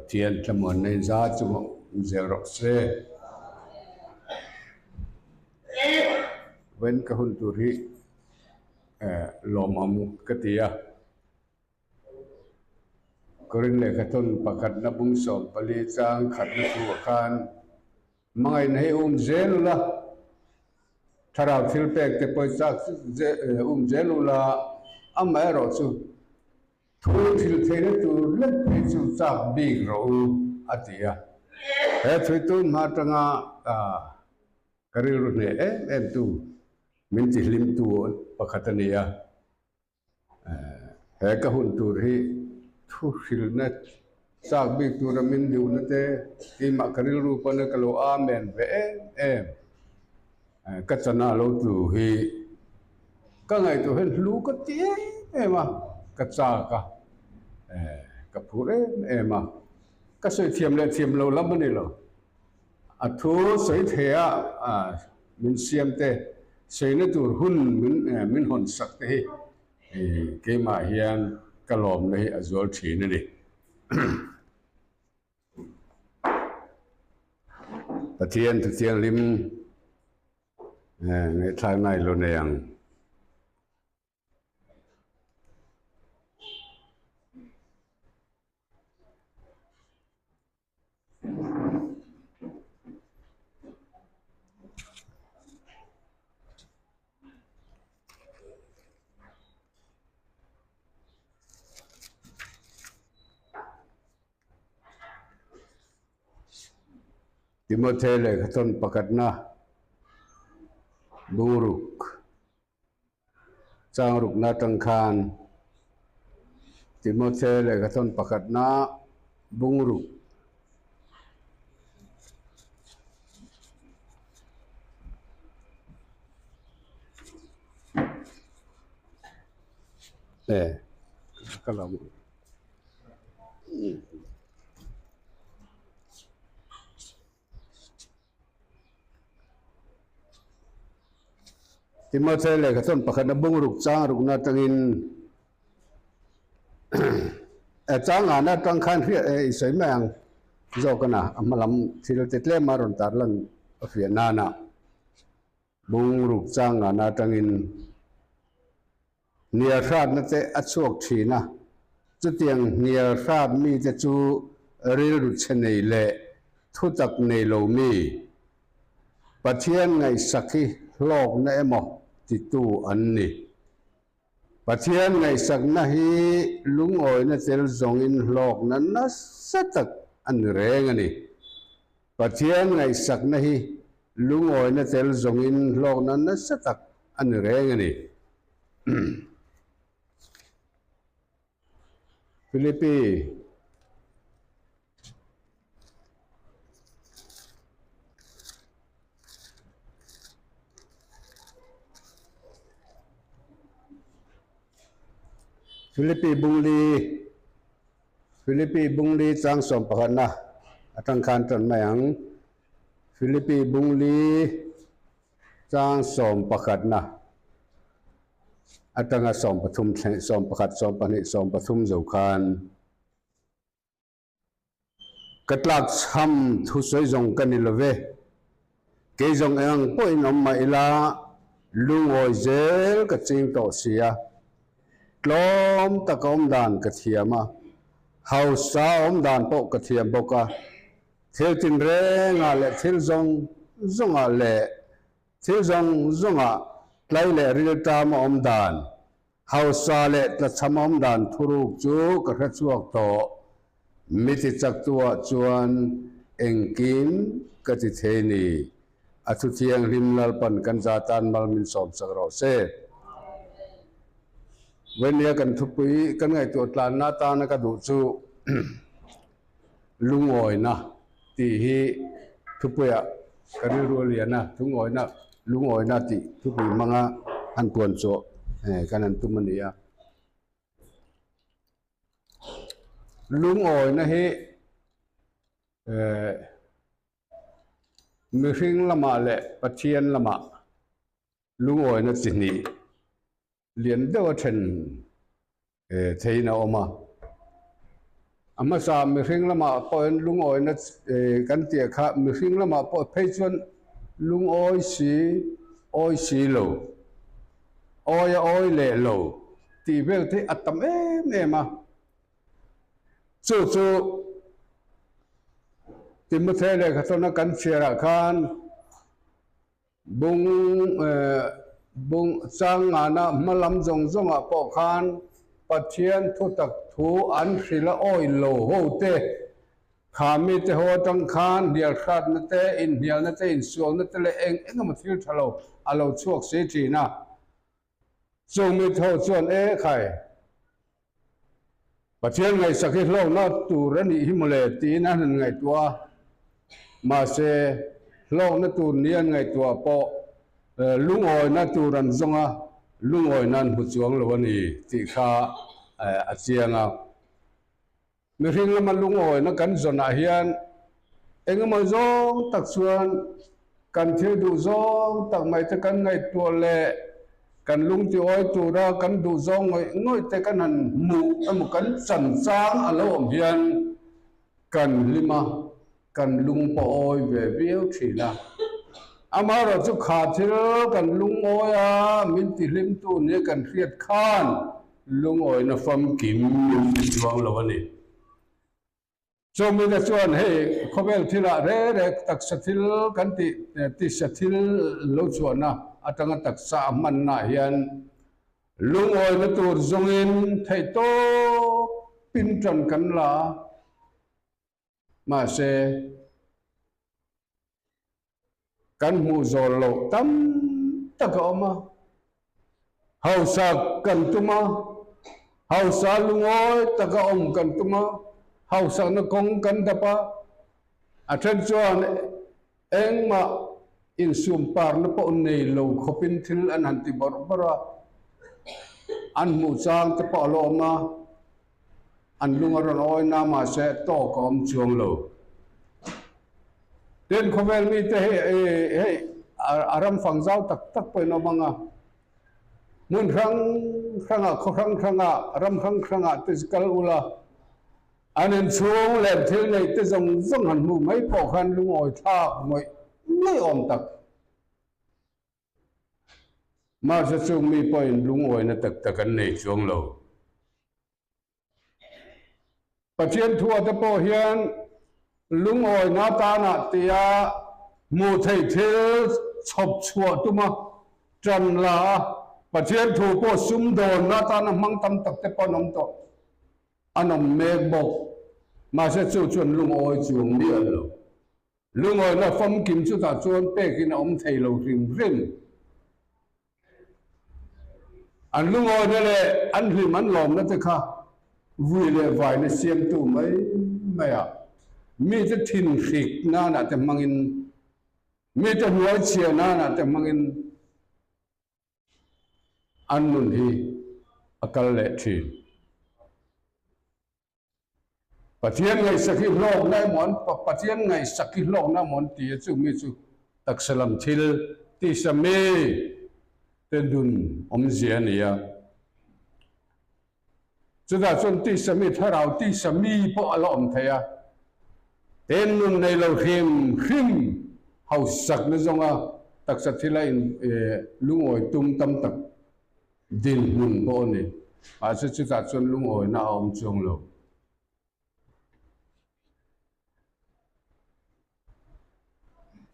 Pathian thlamuanna in za chu awm zel rawh se. Vawiin ka hun tur hi lawmawm ka ti a. Korin lehkhathawn pakhatna bung 14 chang khatna thu-ah khan Hmangaihna hi um zel ula, thlarau thil pek te pawh chak um zel ula, amaherawh chu thu thil theihna tur lek phei chu chak bik rawh u, a ti a. He thuitu hma atanga ka rilru hneh em em tu, min tihlimtu pakhat a ni a. He ka hun tur hi thu hrilhna chak bik tura min duhna te keimah ka rilru pawn ka lo amen ve em em. Ka chana lo tlu hi ka ngaihtuah hian hlu ka ti em em a, ka chak a, ka phur em em a, ka sawi thiam leh thiam lo lam a ni lo. A thu sawi thei a min siam te, sawina tur hun min hawn sak te hi keimah hian ka lawmna hi a zual thin a ni. Pathian Thuthianghlim ngaihthlakna i lo nei ang. Timothy lehkhathawn pakhatna bungruk Chang rukna atang khan Timothy lehkhathawn pakhatna bungruk e ka lo Timothea lehkha chuan pakhatna bungruk chang rukna atangin e chang ngahna atang khan hriat e i sawi mai ang zawk a na a hma lam thil te tlem a rawn tar lan a fiah nana bungruk chang ngahna atangin Hnial hratna te a chhuak thin a, chutiang hnial hrat mite chu rilru chhe nei leh thutak nei lo mi, Pathian ngaihsak hi hlawkna emaw titu an ni. Pathian ngaihsakna hi lungawina tel zawngin hlawkna nasa tak a ni reng a ni. Pathian ngaihsakna hi lungawina tel zawngin hlawkna nasa tak a ni reng a ni. Philippi Philippi Bungli Philippi Bungli chang 11na atang khan tan mai ang. Philippi Bungli chang 11na atanga 13 thleng 11 12 13 zo khan ka tlak chham thusawi zawng ka ni love. Kei zawng eng ang pawhin awm mah ila lungawi zel ka ching tawh si a. Tlawm taka awm dan ka thiam a, hausa awm dan pawh ka thiam bawk a. Thil tinrengah leh thil zawng zawngah leh thil zawng zawngah tlai leh rilṭam a awm dan, hausa leh tlachham a awm dan thuruk chu ka hre chhuak tawh. Mi ti chaktuah chuan engkim ka ti thei ni. A thu thianghlim Lalpan kan za tan mal min sawmsak rawh se. Vawimia kan thupui kan ngaihtuah tlanna atana ka duh chu lungawina tih hi thupuiah ka rilru a lian a, thungawina lungawina tih thupui hmanga han puan chawh kan han tum a ni a. Lungawina hi eh. Mihring lamah leh Pathian lamah lungawina chi hnih lian deuh a then theiin a awm a. A hmasa mihring lamah pawhin lungawina kan tih kha mihring lamah pawh phei chuan lungawi si, awi si lo, awi a awi leh lo tih vel te a tam em em a. Chu chu Timothea lehkhatawna kan chhiarah khan Bung bung chang ngana hma lam zawng zawngah pawh khan Pathian thutak thu an hrilh a awi lo ho te, kha mite ho atang khan hnial hratna te, inhnialna te, insualna te leh eng eng emaw thil tha lo a lo chhuak si thin a. Chung mite ho chuan e khai. Pathian ngaihsak hi hlawkna tur a nih hi mawle tiin an han ngaihtuah a, mahse hlawkna tur ni an ngaihtuah pawh lungawina tur an zawng a, lungawina an hmu chuang lo a ni tih kha a chiang a. Mihring lama lungawina kan zawnah hian engemaw zawng tak chuan kan thil duh zawng tak mai te kan ngaihtuah leh kan lungtiawi tura kan duh zawng ngawih ngawih te kan han hmuh emaw kan chan chang a lo awm hian kan hlim a, kan lung pawh awi ve viau thin a. Amaherawhchu chu kha thil kan lungawi a, min tihlimtu nia kan hriat khan Lungawina famkim min ti chuang lo a ni. Chawmite chuan hei khawvel thilah rek rek taksa thil kan tih tisa thil lo chhuahna atanga taksa a hmannaah hian lungawina tur zawngin theihtawpin tan kan la a, mahse Kan hmuh zawl loh tam tak a awm a, hausa kan tum a, hausa lungawi taka awm kan tum a, hausakna kawng kan dap a, a then chuan engmah insum parna pawh nei lo khawpin thil an han ti bawrh bawrh a, an hmuh chang te pawh a lo awm a. An lung a rawn awi na mahse tawk a awm chuang lo. Tin, khawvel mite hei hei a ram fang zau tak tak pawhin awm ang a, hmun hrang hrangah, khaw hrang hrangah, ram hrang hrangah te kal ula, an inchhung leh thil neih te zawng zawng han hmuh mai pawh khan lungawi thlak ngawih ngawih awm tak. Mahse chung mi pawhin lungawina tak tak an nei chuang lo. Pathian thuate pawh hian lungawina tanah tia hmuh theih thil chhawp chhuah tuma tan la a, Pathian thu pawh sumdawnna atana hmang tam tak te pawh an awm tawh. An awm mek bawk. Mahse chu chuan lungawi chuang miah lo. Lungawina famkim chutah chuan pekin a awm thei lo hrim hrim. An lungawina leh an hlim an lawmna te kha vui leh vaina siamtu mai mai a, mite thinhrik nanah te hmangin, mite hnuaichhia nanah te hmangin an nun hi a kal leh thin. Pathian ngaihsak hi hlawkna emaw an Pathian ngaihsak hi hlawkna emaw an ti a, chumi chu taksa lam thil tisa mi te nun awmzia a ni a. Chutah chuan tisa mi thlarau tisa mi pawh a la awm thei a, ten nun nei lo hrim hrim hausakna zawnga taksa thila in lungawi tum tam tak Dinhmun pawh a ni. Mahse chutah chuan lungawina a awm chuang lo.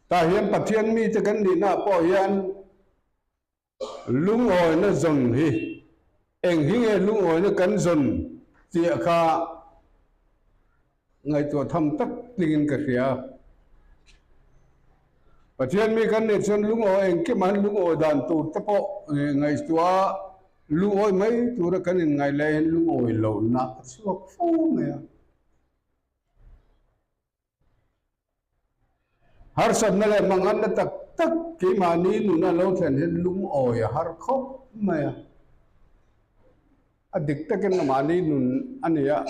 Tah hian Pathian mite kan nihnaah pawh hian lungawina zawn hi eng hi nge lungawina kan zawn tih kha Ngaihtuah tham tak tlingin ka hria. Pathian mi kan nih chuan lungawi engkim an lungawi dan tur te pawh ngaihtuah a, lungawi mai tura kan inngaih laiin lungawi lohna a chhuak fo mai a. Harsatna leh manganna tak tak keimahni nuna lo thlen hian lungawi a har khawp mai a. A dik takin mahni nun a ni a,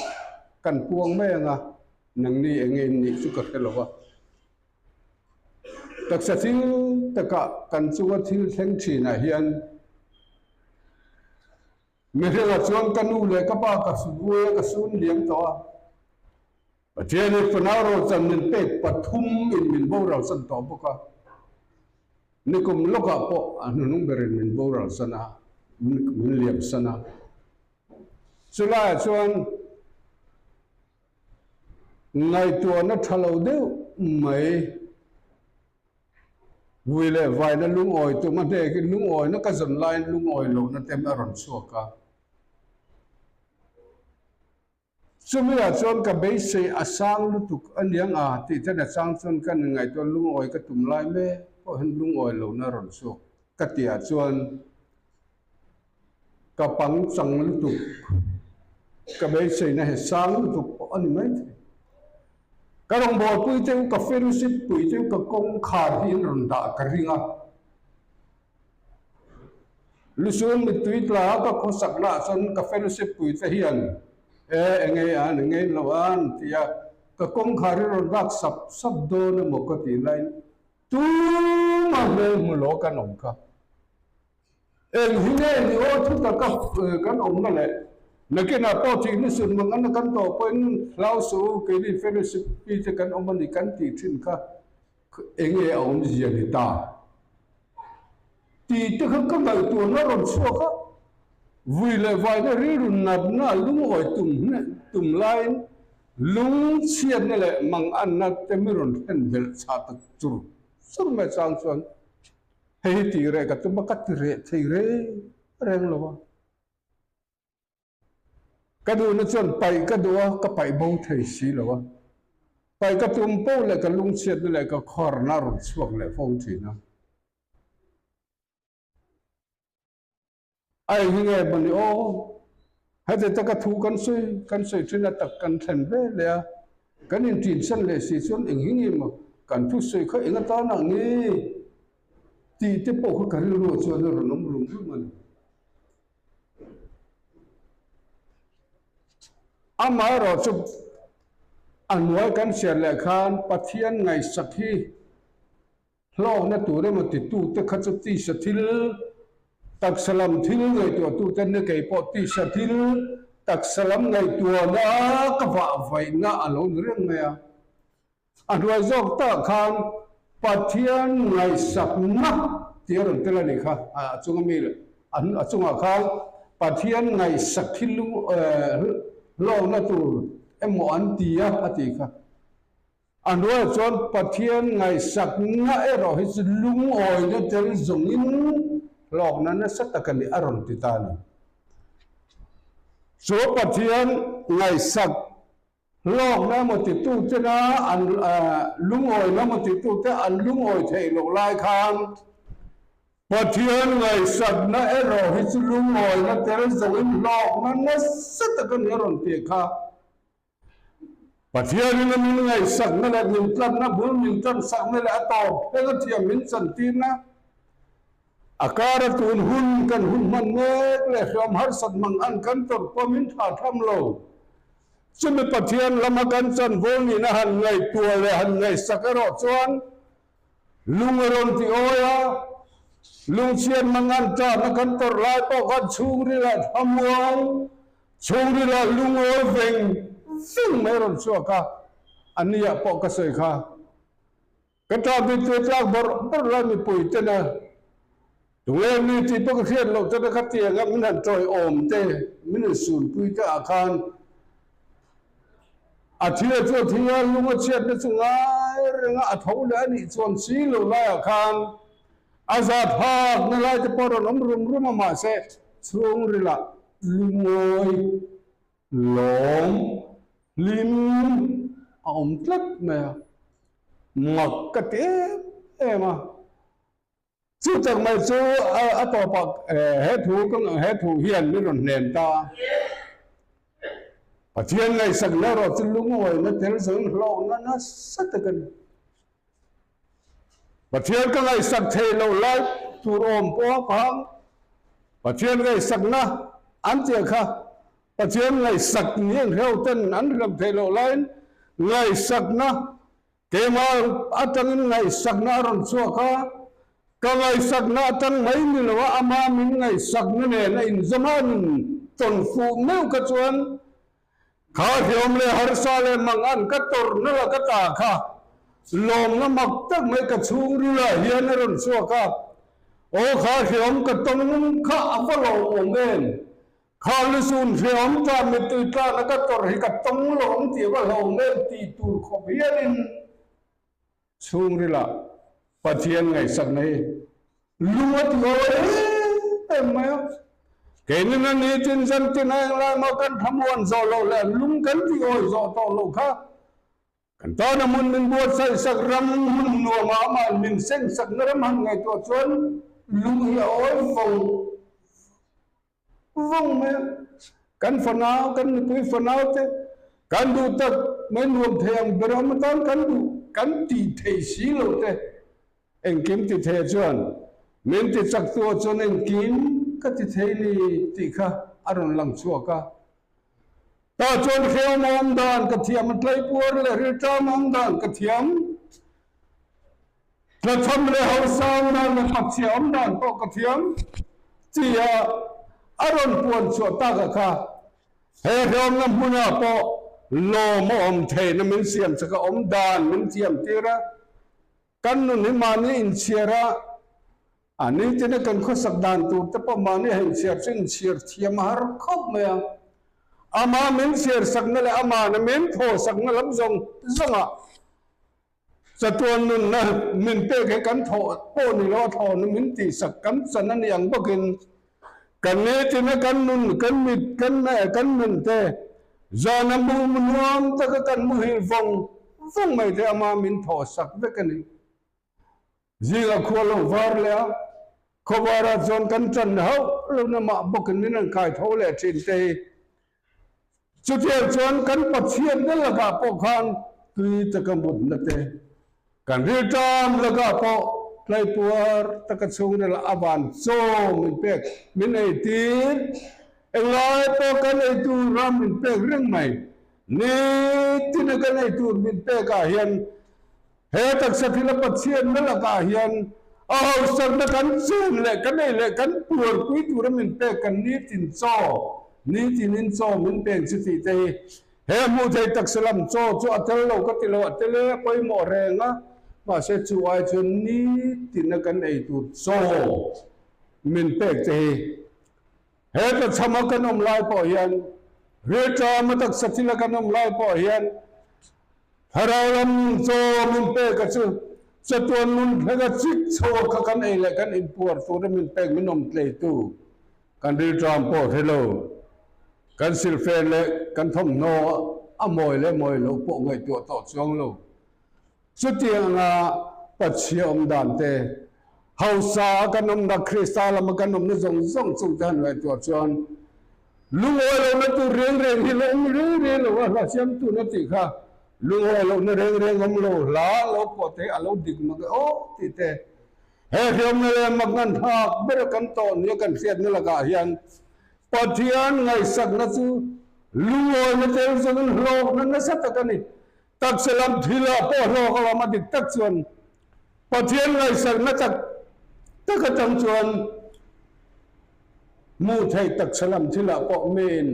kan puang mai ang a, nangni eng nge in nih chu ka hre lo va. Taksa thil takah kan chunga thil thleng thinah hian mihringah chuan ka nu leh ka pa ka vui a, ka sun liam tawh a. Pathianin fanau rochan min pek pathum in min boralsan tawh bawk a, nikum lawkah pawh a hnuhnung berin min boralsan a, min liamsan a. Chulaiah chuan ngaihtuahna tha lo deuh mai vui leh vaina lungawi tum a hnekin lungawina ka zawn laiin lungawi lohna te a rawn chhuak a. Chumi-ah chuan ka beisei a sang lutuk a niang a tih ten a chang chuan ka ni ngaihtuah lungawi ka tum lai mek pawh hian lungawi lohna a rawn chhuak ka tih ah chuan ka pang chang lutuk ka beiseina he sang lutuk pawh a ni mai thei. Ka rawngbawlpui te u ka fellowship pui te u ka kawngkhar hi in rawn dah ka ring a. Lusun mittui tla ka khawsak lah chuan ka fellowship pui te hian e engei an engei lo an ti a, ka kawngkhar hi rawn rak sap sap dawn emaw ka tih laiin tuma hmel hmu lo kan awm kha. Eng hi nge ni aw thu taka kan awmna leh nakinah pawh thih lusun mang ana kan tawh pawhin hlau suh u keini fellowship pi te kan awm a ni kan tih thin kha. Enge a awmzia ni ta? Tih te kha ka ngaihtuahna rawn chhuak a, vui leh vaina rilru natna lungawi tum tum laiin lungchhiatna leh manganna te mi rawn thlen belh chhah ta chur chur mai chang chuan hei hi tih reh ka tum a, ka ti reh thei reng reng lo a. Ka duhna chuan paih ka duh a, ka paih bo thei si lo a. Paih ka tum poh leh ka lungchhiatna leh ka khawrna a rawn chhuak leh fo thin a. A eng hi nge maw ni aw? Heti taka thu kan sawi kan sawi thin a tak kan thlen ve leh a, kan intinsan leh si chuan eng hi nge maw kan thusawi kha eng atana nge tih te pawh kha ka rilruah chuan a rawn awm rum rum a ni. Amaherawh chu a hnuai kan hriat leh khan Pathian ngaihsak hi hlawkna tur emaw titute kha chu tisa thil, taksa lam thil ngaihtuahtute ni kei pawh tisa thil, taksa lam ngaihtuahna ka vahvaihna a lo ni reng mai a. A hnuai zawk tak khan Pathian ngaihsakna tih a rawn tel a nih kha, a chunga mi a chungah khan Pathian ngaihsak hi hlawkna tur emaw an ti a a tih kha. A hnuaiah chuan Pathian ngaihsakna erawh hi chu lungawina tel zawngin hlawkna nasa tak a ni a rawn ti ta a ni. Chu Pathian ngaihsak Hlawkna emaw titutena an lungawina emaw titute an lungawi theih loh lai khan Pathian ngaihsakna erawh hi chu lungawina tel zawhin hlawkna nasa tak a ni a rawn tih kha. Pathianin a min ngaihsakna leh min tlanna bul min tansakna leh a tawp thleng a thiam min chantirna a kara tun hun kan hun hman mek leh hriam harsat mang an kan tawrh pawh min tha tham lo. Chumi Pathian lama kan chanvo nihna han ngaihtuah leh han ngaihsak erawh chuan lung a rawn ti awi a, lungchhiat mangan tahna kan tawrh lai pawh khan chhungrilah thlamuang, chhungrilah lungawi veng veng mai a rawn chhuak a, a niah pawh ka sawi kha. Ka ṭah bik tui tlak bawrh bawrh lai mipui tena tunge mi tih pawh ka hriat loh tena kha tianga min han ṭawiawm te, min han sunpui te ah khan a thi a chu a thi a, lung a chhiatna chu ngai reng a, a tho leh a nih chuan si lo laiah khan a zat hakna lai te pawh a rawn awm rum rum a, mahse chhungrilah lungawi Lawm hlim a awm tlat mai a, mak ka ti em em a. Chu tak mai chu a tawpah he thu he thu hian min rawn hnem ta a. Pathian ngaihsakna erawh chu lungawina tel zawng hlawkna nasa tak a ni. Pathian ka ngaihsak thei loh lai tur awm pawh a phang. Pathian ngaihsakna an tih kha Pathian ngaihsak ni ang hreu ten an hlauh theih loh laiin ngaihsakna keimah atangin ngaihsakna a rawn chhuak a, ka ngaihsakna atang mai ni lo a, ama min ngaihsakna nen a inzawm a, an intawn fuh meuh kha chuan. Kha hriawm leh harsa leh mangan ka tawrhna la ka ta kha lawmna mak tak mai ka chhungrilah hian a rawn chhuak a, aw kha hriawm ka tawng kha a va lawmawm em? Kha lusun hriawm ta mittui tlana ka tawrh hi ka tawng lo ang tih a va hlauhawm em tih tur khawp hianin Chhungrilah Pathian ngaihsakna hi lung a ti awi em em mai a. Keinin a ni tin zan tin a englai maw kan thlamuan zawh loh leh lung kan ti awi zawh tawh loh kha kan tana hmun min buatsaih sak ram hmun nuamah amah min seng sakna ram han ngaihtuah chuan lung hi a awi vawng vawng mai a. Kan fanau, kan nupui fanau te kan duh tak mai nuam thei ang ber awm atan kan duh kan tih thei si lo te engkim ti thei chuan min ti chak tu ah chuan engkim ka ti thei ni tih kha a rawn lang chhuak a. Tah chuan hrehawm awm dan ka thiam a, tlaipuar leh rilṭam awm dan ka thiam. Tlachham leh hausa awm dan leh hmachhia awm dan pawh ka thiam tia a rawn puan chhuah taka kha he hrehawmna hmunah pawh lawm a awm theihna min siam chak a, awm dan min thiam tir a, kan nun hi mahni inchhiar a, a nitina kan khawsak dan tur te pawh mahni a inchhiar chu inchhiar thiam a har khawp mai a, amah min chhiar sakna leh amahna min thaw sakna lam zawng zawngah Chatuan nunna min pek hi kan thawh pawh ni lo a thlawhna min tihsak kan chan a ni ang bawkin kan nitina kan nun kan mit kan kan nun te zana mu nuam taka kan muhil vawng vawng mai te ama min thawhsak vek a ni. Zinga khua lo var leh a, khawvarah chuan kan ṭan hauh lohna mah bawkin min rawn kai tho leh ṭhin te hi. Chutiang chuan kan Pathianna lakah pawh khan tui taka mutna te, kan rilṭam lakah pawh tlaipuar taka chhungril a van chaw min pek, min eitir, englai pawh kan eitur ram min pek reng mai. Nitina kan eitur min pekah hian He taksa thila Pathianna lakah hian a hausakna kan chen leh kan ei leh kan puarpui tura min pek kan nitin chaw, nitinin chaw min peng chu tih te hi he hmuh thei taksa lam chaw chu a tel lo ka ti lo, a tel e a pawimawh reng a, mahse chu ai chuan nitina kan ei tur chaw min pek te hi He tlachhama kan awm lai pawh hian, rilṭama taksa thila kan awm lai pawh hian, Thlarau lam chaw min pek a chu chatuan nun thlenga chik chho a kha kan ei leh kan inpuar tura min pek min awm tleitu kan rilṭam pawh hre lo. Kan silfen leh kan thawmhnaw a mawi leh mawi loh pawh ngaihtuah tawh chuang lo. Chutianga Pathian awm dan te, hausa a kan awmna, Krista lama kan awmna zawng zawng chung te han ngaihtuah chuan lungawi lohna tur reng reng hi la awm reng reng lo a, hla siamtun a tih kha lungawi lohna reng reng awm lo, hla lo pawh te a lo dik mak e aw tih te, he hriamna leh mak ngan thlak bera kan tawh nia kan hriatna lakah hian Pathian ngaihsakna chu lungawina tel zawngin hlawkna nasa tak a ni. Taksa lam thilah pawh hlawk a awm a dik tak chuan Pathian ngaihsakna tak tak atang chuan hmuh theih taksa lam thilah pawh miin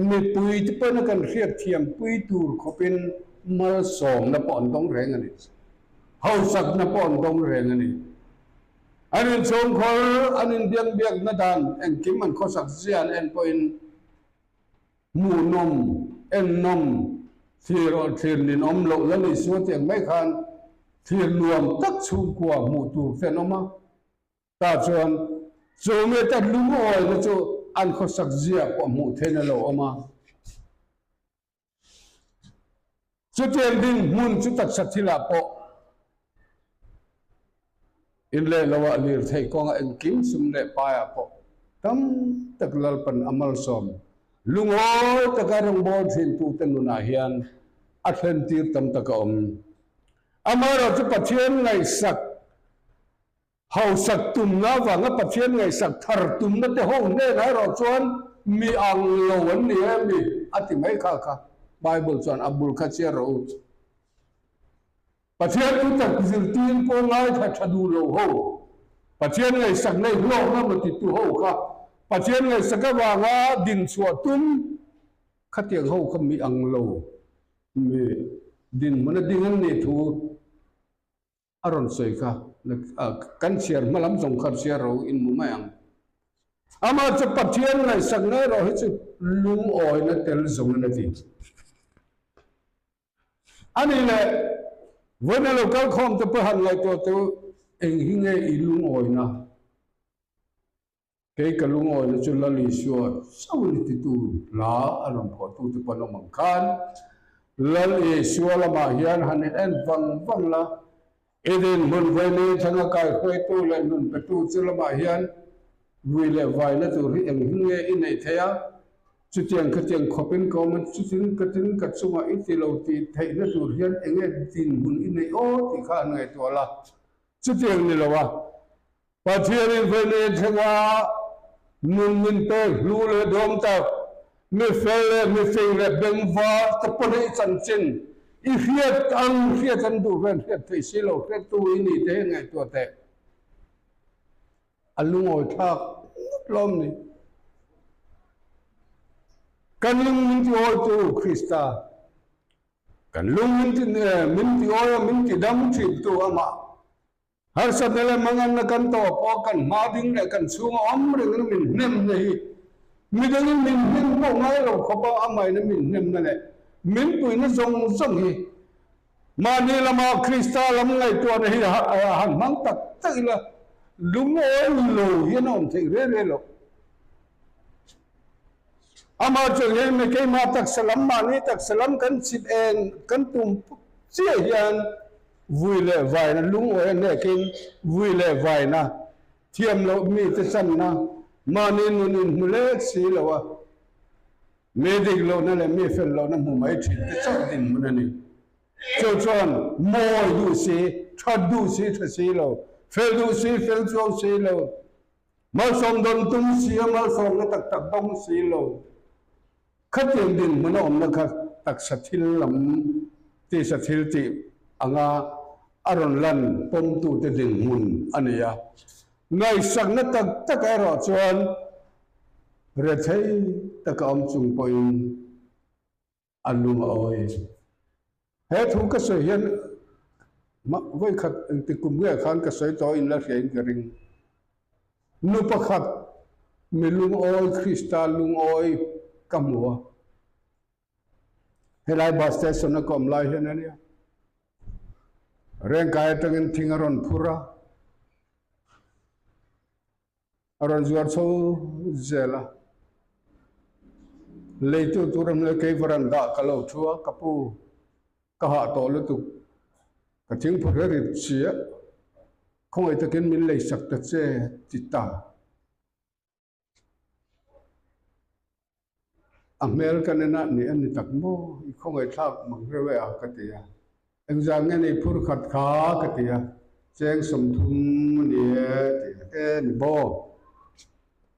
mipui te pawhin a kan hriat thiam pui tur khawpin malsawmna pawh an dawng reng a ni. Hausakna pawh an dawng reng a ni. An inchhungkhawr, an inbiakbiakna dan engkim an khawsak zia an en pawhin Hmuhnawm, ennawm, thlir aw thlir ninawm loh la ni sual tiang mai khan thlir nuam tak chhungkua hmuh tur te an awm a. Tah chuan chu mite lungawina chu an khawsak zia pawh hmuh theihna lo awm a. Chutiang dinhmun chu taksa thilah pawh in leh loah lirthei kawnga engkim sum leh paiah pawh tam tak Lalpan a malsawm. Lungawi taka rawngbâwl ṭhintute nunah hian a thlentir tam tak a awm. Amaherawhchu Pathian ngaihsak Hausak tumna avanga Pathian ngaihsak thar tumna te ho hnenah erawh chuan mi ang lo an ni em ni? a ti mai kha kha Bible chuan a bul kha chhiar rawh u. Pathian thu tak zirtir pawh ngaithla tha duh lo ho, Pathian ngaihsak nei hlawkna maw titu ho kha Pathian ngaihsak avanga dinchhuah tum. Khatiang ho kha mi ang lo, mi dinhmun a ding an nih thu a rawn sawi kha. Kan chhiar hma lam zawng kha chhiar ro in hmu mai ang. Amah chu Pathian ngaihsakna erawh hi chu lungawina tel zawng in a ti. A nih leh, vawiina lo kal khawm te pawh han ngaihtuah teh u, eng hi nge i lungawina? Kei ka lungawina chu Lal Isua chauh ni titu hla a rawn phuahtu te pawh an awm ang khan, Lal Isua lamah hian han in en vang vang la, i dinhmun vawiina i thlang a kaihruaitu leh nun petu chu lamah hian vui leh vaina tur hi eng hi nge i neih theih a? Chutiang khatiang khawpin ka awm a, chutin ka tin ka chungah i ti lo tih theihna tur hian eng nge dinhmun i neih aw tih kha an ngaihtuah la. Chutiang ni lo a, Pathianin vawilei thlenga nun min pek hlu leh dawm tak, mi fel leh mi fing leh bengvar te pawh hi chanchin i hriat ang hriat an duh ven hriat theih si lo hriattu i nih te hi ngaihtuah teh. A lungawi thlak ngawt lawm ni. Kan lung min ti awitu Krista, kan lung min ti min ti awi a min ti dam thintu amah harsatna leh manganna kan tawh pawh kan hma ding leh kan chhunga awm rengin min hnemna hi midangin min hnem pawh ngai lo khawp a amahin min hnemna leh min puihna zawng zawng hi Mahni lama Krista lam ngaihtuahna hi han hmang tak tak ila, lungawi lo hian a awm theih rê rê lo. Amah chuan heng mi keimah taksa lam, mahni taksa lam kan chip eng kan tum chiah hian vui leh vaina lungawi a hnekin vui leh vaina thiam loh mite channa mahni nun inhmu lek si lo a. Mi dik lohna leh mi fel lohna hmu mai thin te chauh dinhmun a ni. Chu chuan mawi duh si, that duh si tha si lo, fel duh si fel chuang si lo, malsawm dawn tum si a malsawmna tak tak dawng si lo, khatiang dinhmun a awmna kha taksa thil lam tisa thil tih anga a rawn lan pawmtute dinhmun a ni a. Ngaihsakna tak tak erawh chuan Rethei taka awm chung pawhin a lung a awi. He thu ka sawi hian vawikhat engti kum nge khan ka sawi tawh in la hria in ka ring. Nu pakhat mi lungawi Krista lungawi ka hmu a. Helai bus station a ka awm lai hian a nia. Rengkai atangin thing a rawn phur a. A rawn zuar chho zel a, leitu tur am leh kei varanda ka lo thu a, ka pu ka hah tawh lutuk, ka thingphu hre rit chiah, khawngaih takin min lei sak ta che ti ta. A hmel ka nen a nih a ni tak maw? I khawngaihthlak mang reuh e a ka ti a. Engzah nge nei phur khat kha ka ti a. Cheng 30 a ni e ti a. E ni maw?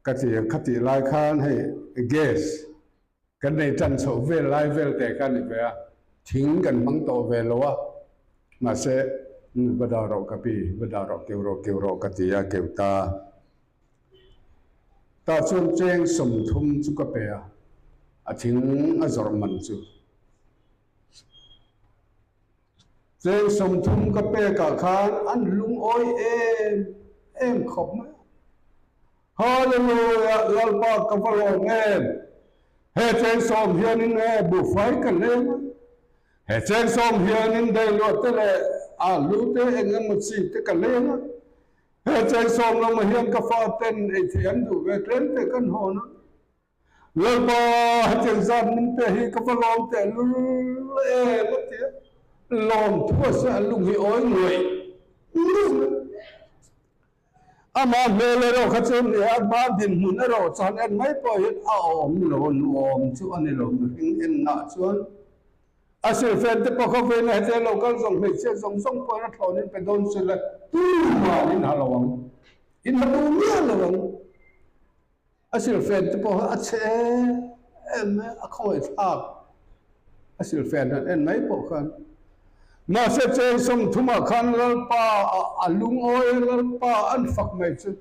Ka ti a. Khatih lai khan hei gas kan nei tan chhoh vel lai vel te kha a ni ve a. Thing kan hmang tawh ve lo a. Mahse, va dah rawh ka pi, va dah rawh keu rawh keu rawh ka ti a, keu ta. Tah chuan cheng 30 chu ka pe a, a thing a zawrh man chu. Cheng 30 ka pekah khan an lungawi em em khawp mai a. Hallelujah! Lalpa ka va lawm em! He cheng sawm hianin e buhfai ka leng a, he cheng sawm hianin dailuah te leh alu te eng emaw chi te ka leng a, He chaisawm lamah hian ka faten ei theih an duh ve tlem teh kan hawn a. Lalpa hetiang zat min pe hi ka va lawm teh lul em a ti a. Lawm thu a se a lung hi awi ngawih ngawih mai. Amah hmel erawh kha chu ni a, amah dinhmun erawh chuan en mai pawh hian a awm lo, nuam chu a ni lo mihring ennah chuan. A silhfen te pawh kha vawiin a hetiang lo kal zawng hmeichhia zawng zawng pawhin a thlawn in pe dawn se la tuman in ha lo ang, in ha duh miah lo ang. A silhfen te pawh kha a chhe em em mai a, a khawngaih thlak a silhfen han en mai pawh khan. Mahse cheng 30 ah khan Lalpa a lungawi a, Lalpa an fak mai chu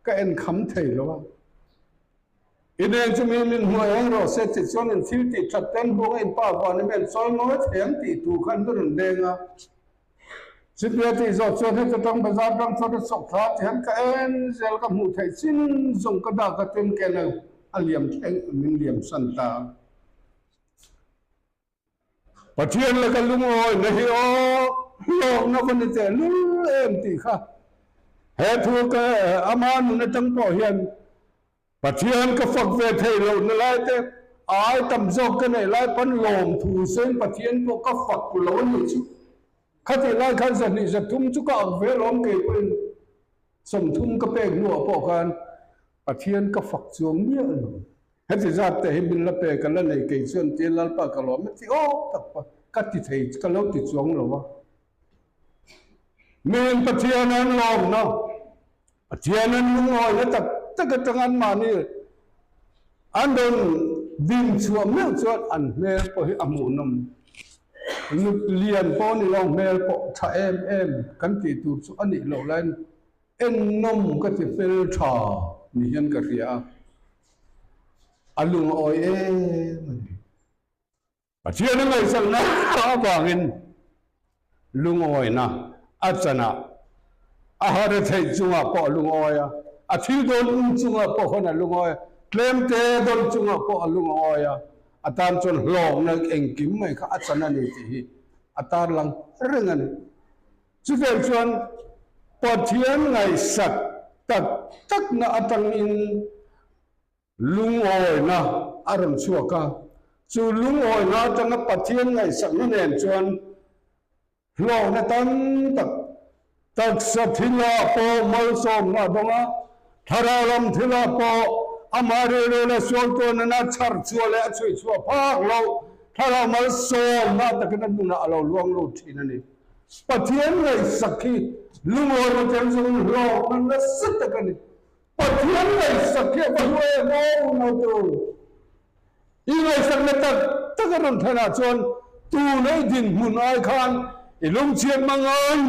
ka en kham thei lo a. I nen chu mi min hmu eng rawh se ti chuan in thil tih that ten buanga in pa vana mi an chawi ngawi thei ang tih tur khan min rawn deng a. Chutia tih zawh chuan heta tang bazar tang chuan a chawk thla ti hian ka en zel ka hmuh theih chin zawng ka dak a tin ken a liam thleng min liam san ta. Pathian laka lungawina hi aw hlawkna va ni teh lul em tih kha he thu ka ama nun atang pawh hian Pathian ka fak ve thei lohna lai te ai tam zawk ka neih lai pawn lawmthu sen Pathian pawh ka fak lo a nih chu. Khatih lai khan zahnih zathum chu ka ak ve lawm kei pawhin 30 ka pek hnuah pawh khan Pathian ka fak chuang miah lo. Heti zat te hi min la pe ka la nei kei chuan tia Lalpa ka lawm a ti awk tak pa ka ti thei ka lo ti chuang lo a. Miin Pathian an lawmna, Pathian an lungawina tak tak atang an mahni an rawn din chhuah meuh chuan an hmel pawh hi a hmuhnawm. Nut lian pawh ni lo hmel pawh tha em em kan tih tur chu a nih loh laiin Ennawm ka ti fel tha ni hian ka hria a, a lung a awi em a ni. Pathian a ngaihsakna avangin lungawina a chanah a hare theih chungah pawh a lungawi a, a thil dawn um chungah pawh khawn a lungawi a, tlemte dawn chungah pawh a lungawi a, a tan chuan hlawkna engkim mai kha a chan a ni tih hi a tarlang reng a ni. Chutiang chuan Pathian ngaihsak tak takna atangin lungawina a rawn chhuak a, chu lungawina atanga Pathian ngaihsakna nen chuan hlawkna tam tak, taksa thilah pawh malsawmna a dawng a, thlarau lam thilah pawh amah rilru leh sualtuanana chhar chhuah leh a chhui chhuah phak loh thlarau malsawmna takin a hnunah a lo luang lut thin a ni. Pathian ngaihsak hi lungawina tel zawngin hlawkna nasa tak a ni. Pathian ngaihsak hi a va hlu em aw unau te u. I ngaihsakna tak tak a rawn thlenah chuan tuna i dinhmun ai khan i lungchhiat mangan,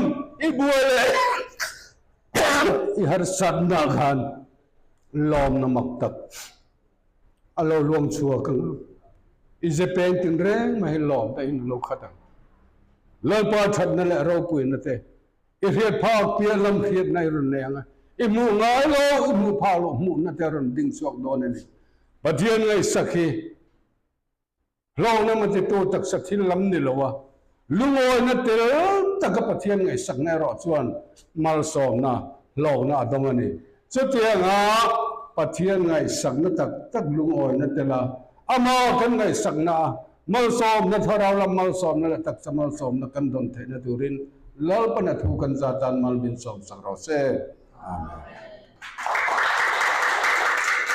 i buai leh i harsatna khan lawmna mak tak A lo luang chhuak ang a, i ze peng tin reng mai hi lawm te in lo khat ang. Lalpa thatna leh ropuina te i hriat phak piah lam hriatna i rawn nei ang a, i hmuh ngai lo, i hmuh phak loh hmuhna te a rawn ding chhuak dawn a ni. Pathian ngaihsak hi Hlawkna matitu taksa thil lam ni lo a, lungawina tel taka Pathian ngaihsakna erawh chuan malsawmna, hlawkna a dawng a ni. Chutianga Pathian ngaihsakna tak tak lungawina tela amah kan ngaihsakna a, malsawmna, thlarau lam malsawmna leh taksa malsawmna kan dawn theihna turin Lalpana thu kan za tan mal min sawmsak rawh se. Amen.